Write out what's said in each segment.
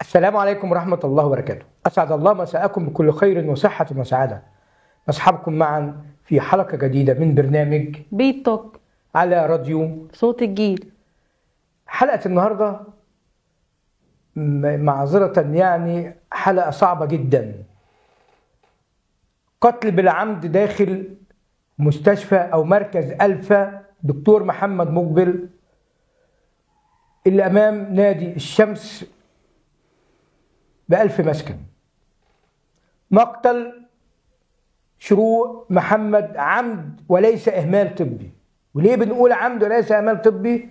السلام عليكم ورحمة الله وبركاته. أسعد الله مساءكم بكل خير وصحة وسعادة. نصحبكم معا في حلقة جديدة من برنامج بيت توك على راديو صوت الجيل. حلقة النهاردة معذرة يعني حلقة صعبة جدا. قتل بالعمد داخل مستشفى أو مركز ألفا دكتور محمد مقبل اللي أمام نادي الشمس ب1000 مسكن. مقتل شروق محمد عمد وليس إهمال طبي. وليه بنقول عمد وليس إهمال طبي؟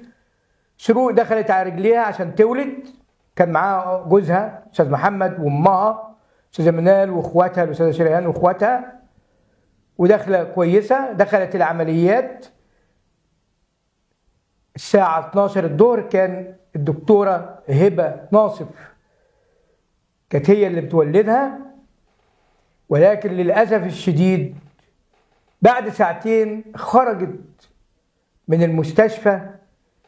شروق دخلت على رجليها عشان تولد، كان معاها جوزها أستاذ محمد وأمها أستاذة منال وإخواتها الأستاذة شريهان وإخواتها، وداخلة كويسة. دخلت العمليات الساعة 12 الظهر، كان الدكتورة هبة ناصف كانت هي اللي بتولدها، ولكن للأسف الشديد بعد ساعتين خرجت من المستشفى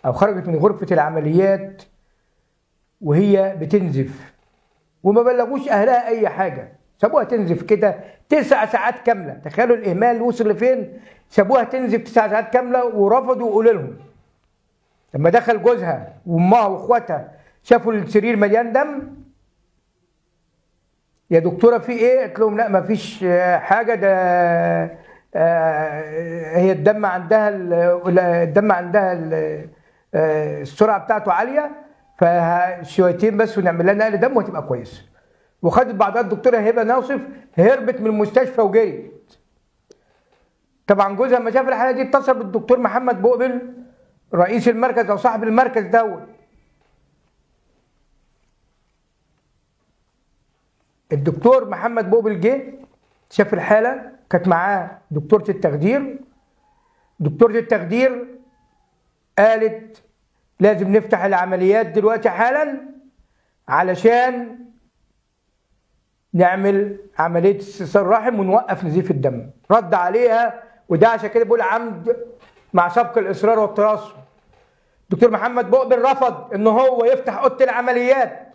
أو خرجت من غرفة العمليات وهي بتنزف، وما بلغوش أهلها أي حاجة، سابوها تنزف كده 9 ساعات كاملة. تخيلوا الإهمال وصل لفين، سابوها تنزف 9 ساعات كاملة ورفضوا يقولوا لهم. لما دخل جوزها وأمها وإخواتها شافوا السرير مليان دم، يا دكتورة في ايه؟ قالت لهم لا مفيش حاجة، ده هي الدم عندها السرعة بتاعته عالية، فشويتين بس ونعمل لها نقل دم وهتبقى كويسة. وخدت بعضها الدكتورة هبه ناصف، هربت من المستشفى وجريت. طبعا جوزها لما شاف الحالة دي اتصل بالدكتور محمد بقبل رئيس المركز او صاحب المركز دوت. الدكتور محمد بقبل جه شاف الحالة، كانت معاه دكتورة التخدير. دكتورة التخدير قالت لازم نفتح العمليات دلوقتي حالا علشان نعمل عملية استئصال رحم ونوقف نزيف الدم. رد عليها، وده عشان كده بقول عمد مع سبق الإصرار والتراصد. دكتور محمد بقبل رفض إن هو يفتح أوضة العمليات،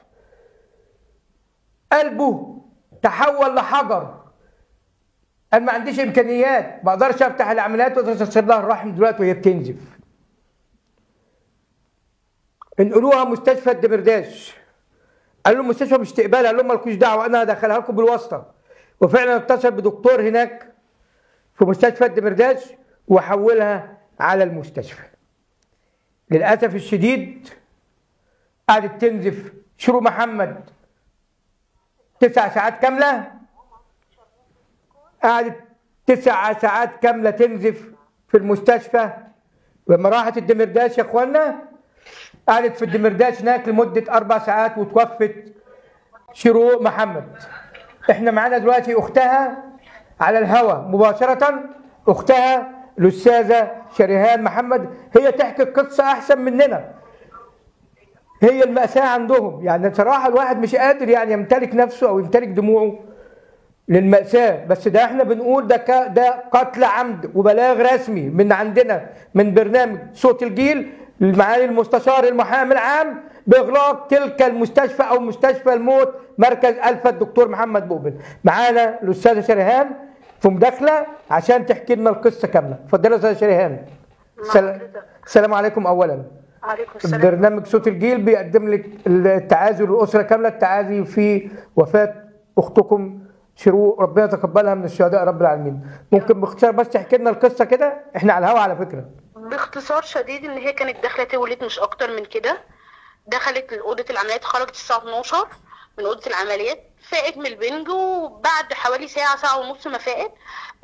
قلبه تحول لحجر، قال ما عنديش امكانيات، ما اقدرش افتح العمليات واقدرش اصير لها الرحم دلوقتي وهي بتنزف. انقلوها مستشفى الدمرداش. قال له المستشفى مش تقبلها، قال لهم مالكوش دعوه، انا هدخلها لكم بالواسطة. وفعلا اتصل بدكتور هناك في مستشفى الدمرداش وحولها على المستشفى. للاسف الشديد قعدت تنزف شروق محمد 9 ساعات كاملة، قعدت 9 ساعات كاملة تنزف في المستشفى. ولما راحت الدمرداش يا اخوانا قعدت في الدمرداش هناك لمدة 4 ساعات وتوفت شروق محمد. احنا معانا دلوقتي اختها على الهوا مباشرة، اختها الأستاذة شريهان محمد، هي تحكي القصة أحسن مننا. هي المأساة عندهم، يعني صراحة الواحد مش قادر يعني يمتلك نفسه أو يمتلك دموعه للمأساة، بس ده احنا بنقول ده قتل عمد وبلاغ رسمي من عندنا من برنامج صوت الجيل لمعالي المستشار المحامي العام بإغلاق تلك المستشفى أو مستشفى الموت مركز ألفا الدكتور محمد بقبل. معانا الأستاذة شريهان في مداخلة عشان تحكي لنا القصة كاملة. اتفضلي يا أستاذة شريهان. السلام عليكم. أولا عليكم السلام. برنامج صوت الجيل بيقدم لك التعازي للأسرة كاملة، التعازي في وفاة أختكم شروق، ربنا يتقبلها من الشهداء رب العالمين. ممكن باختصار بس تحكي لنا القصة كده؟ احنا على الهوا على فكرة. باختصار شديد، إن هي كانت داخلة تولد مش أكتر من كده، دخلت لأوضة العمليات، خرجت الساعة 12 من أوضة العمليات، فاقت من البنج، وبعد حوالي ساعة ساعة ونص ما فاقت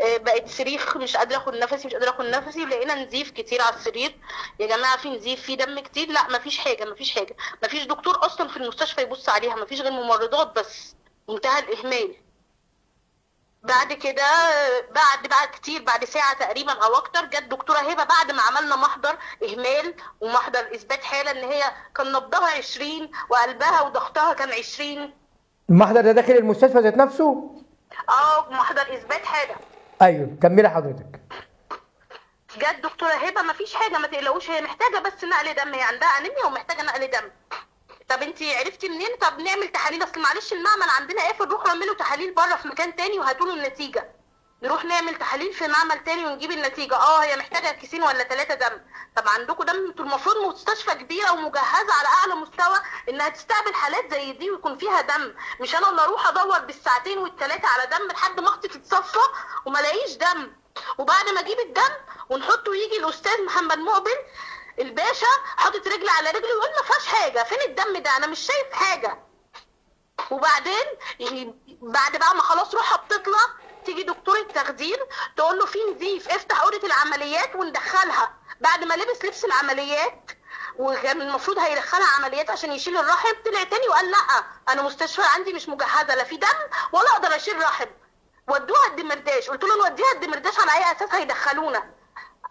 بقت صريخ، مش قادرة اخد نفسي، مش قادرة اخد نفسي. ولقينا نزيف كتير على السرير، يا جماعة في نزيف، في دم كتير. لا مفيش حاجة، مفيش حاجة، مفيش دكتور أصلا في المستشفى يبص عليها، مفيش غير ممرضات بس. منتهى الإهمال. بعد كده بعد كتير، بعد ساعة تقريبا أو أكتر، جت دكتورة هبة بعد ما عملنا محضر إهمال ومحضر إثبات حالة إن هي كان نبضها 20 وقلبها وضغطها كان 20. المحضر ده داخل المستشفى ذات نفسه؟ اه محضر إثبات حالة. أيوه كملي حضرتك. جت دكتورة هبة مفيش حاجة، ما تقلقوش، هي محتاجة بس نقل دم، هي عندها أنيميا ومحتاجة نقل دم. طب انت عرفتي منين؟ طب نعمل تحاليل، اصل معلش المعمل عندنا قافل، روحوا اعملوا تحاليل بره في مكان تاني وهاتوا له النتيجة. نروح نعمل تحاليل في معمل تاني ونجيب النتيجة. هي محتاجه كيسين ولا 3 دم. طب عندكم دم؟ انتوا المفروض مستشفى كبيرة ومجهزه على اعلى مستوى انها تستقبل حالات زي دي ويكون فيها دم، مش انا اللي اروح ادور بالساعتين والثلاثة على دم لحد ما اختي تتصفى وما الاقيش دم. وبعد ما اجيب الدم ونحطه يجي الاستاذ محمد مقبل الباشا حاطط رجل على رجله ويقول ما فيهاش حاجة، فين الدم ده؟ انا مش شايف حاجة. وبعدين بعد بقى ما خلاص روحها بتطلع، تيجي دكتور التخدير تقول له في نزيف، افتح اوضة العمليات وندخلها. بعد ما لبس لبس العمليات وكان المفروض هيدخلها عمليات عشان يشيل الرحم، طلع تاني وقال لا انا مستشفى عندي مش مجهزة، لا في دم ولا اقدر اشيل رحم، ودوها الدمرداش. قلت له نوديها الدمرداش على اي اساس هيدخلونا؟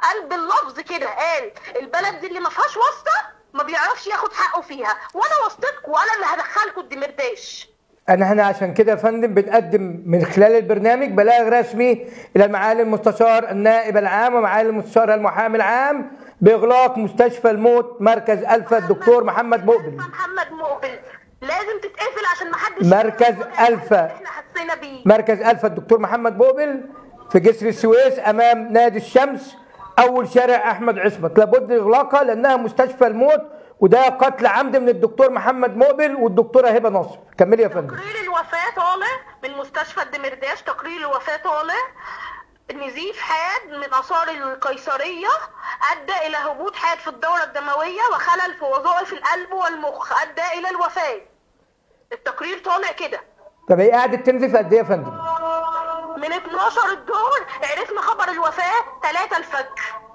قال باللفظ كده، قال البلد دي اللي ما فيهاش واسطه ما بيعرفش ياخد حقه فيها، وانا واسطتكم وانا اللي هدخلكم الدمرداش. احنا عشان كده يا فندم بنقدم من خلال البرنامج بلاغ رسمي الى معالي المستشار النائب العام ومعالي المستشار المحامي العام باغلاق مستشفى الموت مركز الفا الدكتور محمد مقبل. محمد مقبل لازم تتقفل عشان ما حدش. مركز الفا، احنا حسينا بيه. مركز الفا الدكتور محمد مقبل في جسر السويس امام نادي الشمس اول شارع احمد عصمت، لابد اغلاقها لانها مستشفى الموت، وده قتل عمد من الدكتور محمد مقبل والدكتورة هبه ناصر. كملي يا فندم. تقرير الوفاة طالع من مستشفى الدمرداش، تقرير الوفاة طالع نزيف حاد من اثار القيصريه ادى الى هبوط حاد في الدورة الدموية وخلل في وظائف القلب والمخ ادى الى الوفاة. التقرير طالع كده. طب هي قعدت تنزف قد ايه يا فندم؟ من 12 الظهر عرفنا خبر الوفاة 3 الفجر.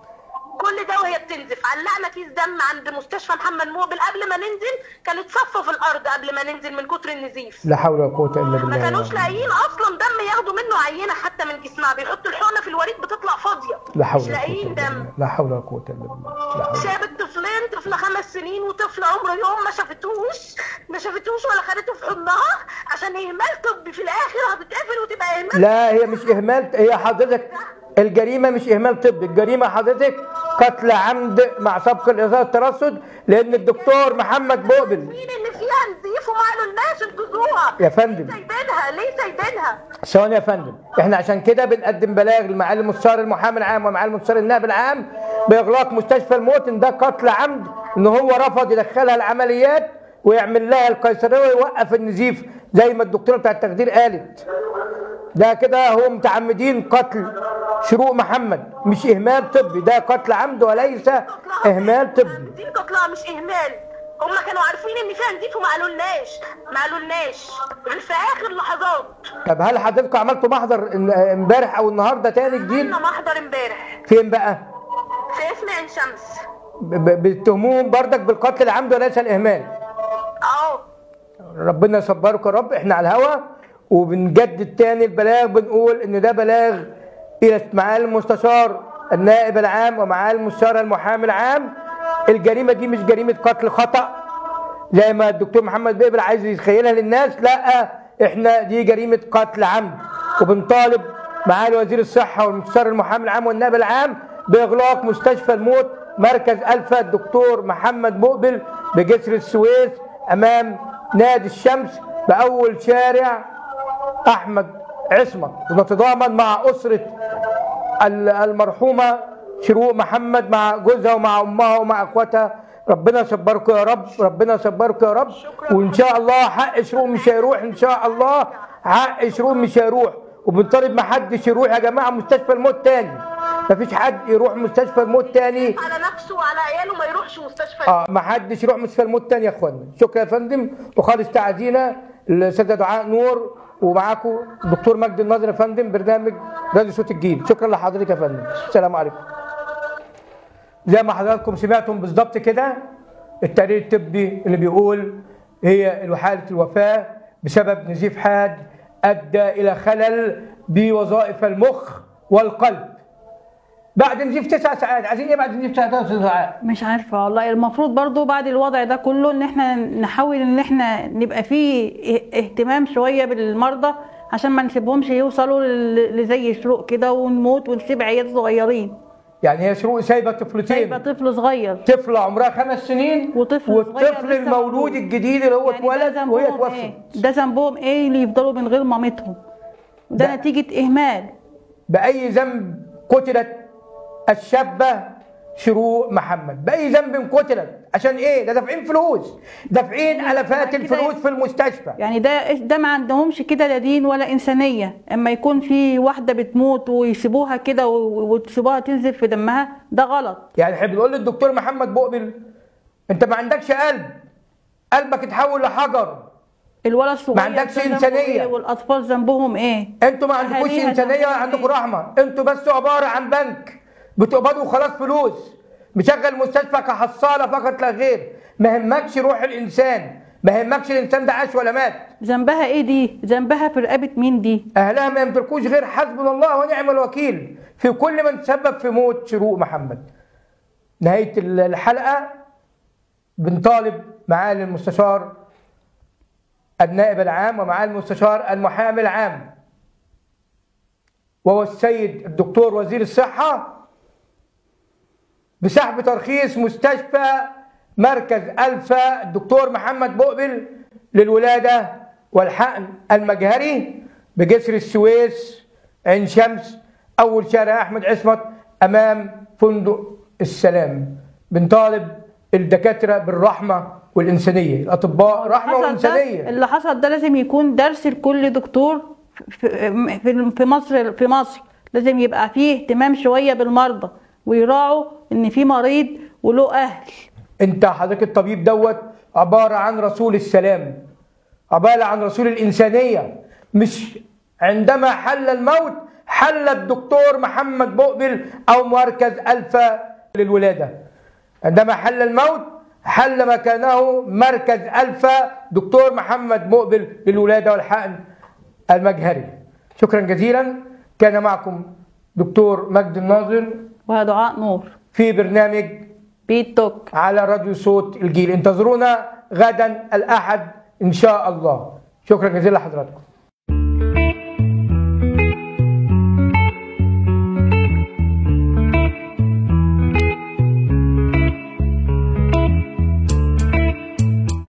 كل ده وهي بتنزف. علقنا كيس دم عند مستشفى محمد مقبل قبل ما ننزل، كانت صفة في الارض قبل ما ننزل من كتر النزيف. لا حول ولا قوة الا بالله. ما كانوش لاقيين اصلا دم ياخدوا منه عينه حتى من جسمها، بيحطوا الحقنة في الوريد بتطلع فاضية. لا حول مش لاقيين دم. لا حول ولا قوة الا بالله. سابت طفلين، طفله 5 سنين وطفل عمره يوم، ما شافتوش، ما شافتوش ولا خدته في حضنها عشان اهمال طبي في الاخر هتتقفل وتبقى اهمال. لا هي مش اهمال، هي حضرتك الجريمة مش اهمال طبي، الجريمة حضرتك قتل عمد مع سبق الاصرار الترصد، لان الدكتور محمد مقبل مين اللي فيها نزيف وما قالولناش انقذوها يا فندم. ليه سايبينها؟ ليه سايبينها؟ ثواني يا فندم، احنا عشان كده بنقدم بلاغ لمعالي المستشار المحامي العام ومعالي المستشار النائب العام باغلاق مستشفى الموت، ان ده قتل عمد، ان هو رفض يدخلها العمليات ويعمل لها القيصريه ويوقف النزيف زي ما الدكتورة بتاع التخدير قالت. ده كده هو متعمدين قتل شروق محمد، مش اهمال طبي، ده قتل عمد وليس اهمال طبي. دي قتلها مش اهمال، هم كانوا عارفين ان فيها نزيف وما قالولناش، ما قالولناش غير في اخر لحظات. طب هل حضرتكم عملتوا محضر امبارح او النهارده تاني جديد؟ عملنا محضر امبارح. فين بقى؟ في اسم عين شمس. بتهموهم بردك بالقتل العمد وليس الاهمال. اه. ربنا يصبركم يا رب. احنا على الهوا وبنجدد تاني البلاغ، بنقول ان ده بلاغ الى معالي المستشار النائب العام ومعالي المستشار المحامي العام. الجريمة دي مش جريمة قتل خطا زي ما الدكتور محمد مقبل عايز يتخيلها للناس، لا احنا دي جريمة قتل عمد، وبنطالب معالي وزير الصحة والمستشار المحامي العام والنائب العام باغلاق مستشفى الموت مركز الفا الدكتور محمد مقبل بجسر السويس امام نادي الشمس باول شارع احمد عصمت، ونتضامن مع اسره المرحومة شروق محمد مع جوزها ومع امها ومع اخواتها. ربنا يصبركم يا رب، ربنا يصبركم يا رب، وان شاء الله حق شروق مش هيروح، ان شاء الله حق شروق مش هيروح. وبنطالب ما حدش يروح يا جماعة مستشفى الموت تاني، مفيش حد يروح مستشفى الموت تاني على نفسه وعلى عياله، ما يروحش مستشفى. ما حدش يروح مستشفى الموت تاني يا اخوانا. شكرا يا فندم، وخالص تعزينا للاستاذه دعاء نور، ومعاكم دكتور مجدي الناظر يا فندم، برنامج راديو صوت الجيل. شكرا لحضرتك يا فندم، السلام عليكم. زي ما حضراتكم سمعتم بالظبط كده التقرير الطبي اللي بيقول هي حاله الوفاة بسبب نزيف حاد ادى الى خلل بوظائف المخ والقلب بعد نزيف 9 ساعات. عايزين ايه بعد نزيف 9 ساعات؟ مش عارفه والله. المفروض برضو بعد الوضع ده كله ان احنا نحاول ان احنا نبقى فيه اهتمام شوية بالمرضى عشان ما نسيبهمش يوصلوا لزي شروق كده ونموت ونسيب عيال صغيرين. يعني هي شروق سايبه طفلتين، سايبه طفل صغير، طفله عمرها 5 سنين، والطفل المولود الجديد اللي هو يعني اتولد وهي اتوفت. إيه؟ ده ذنبهم ايه اللي يفضلوا من غير مامتهم؟ ده نتيجة اهمال. باي ذنب قتلت الشابة شروق محمد؟ باي ذنب قتلت؟ عشان ايه؟ ده دافعين فلوس، دافعين الافات الفلوس في المستشفى. يعني ده ما عندهمش كده لا دين ولا انسانيه. اما يكون في واحدة بتموت ويسيبوها كده وتسيبوها تنزل في دمها، ده غلط. يعني احنا بنقول للدكتور محمد بقبل، انت ما عندكش قلب، قلبك اتحول لحجر. الولد الصغير ما عندكش انسانيه. إيه؟ والاطفال ذنبهم ايه؟ انتوا ما عندكوش انسانيه ولا عندكم رحمه، انتوا بس عبارة عن بنك بتقبضوا خلاص فلوس، مشغل مستشفى كحصاله فقط لا غير. ما يهمكش روح الانسان، ما يهمكش الانسان ده عاش ولا مات. ذنبها ايه دي؟ ذنبها في رقبة مين دي؟ اهلها ما يمتلكوش غير حسبنا الله ونعم الوكيل في كل من تسبب في موت شروق محمد. نهاية الحلقة بنطالب معالي المستشار النائب العام ومعالي المستشار المحامي العام وهو السيد الدكتور وزير الصحة بسحب ترخيص مستشفى مركز ألفا الدكتور محمد بقبل للولادة والحقن المجهري بجسر السويس عين شمس أول شارع أحمد عصمت أمام فندق السلام. بنطالب الدكاترة بالرحمة والإنسانية، الأطباء رحمة وإنسانية. اللي حصل ده لازم يكون درس لكل دكتور في مصر. في مصر لازم يبقى فيه اهتمام شوية بالمرضى ويراعوا ان في مريض وله اهل. انت حضرتك الطبيب دوت عبارة عن رسول السلام، عبارة عن رسول الانسانية. مش عندما حل الموت حل الدكتور محمد بقبل او مركز الفا للولاده. عندما حل الموت حل مكانه مركز الفا دكتور محمد بقبل للولاده والحقن المجهري. شكرا جزيلا. كان معكم دكتور مجد الناظر ودعاء نور في برنامج بيت توك على راديو صوت الجيل. انتظرونا غدا الأحد إن شاء الله. شكرا جزيلا لحضراتكم.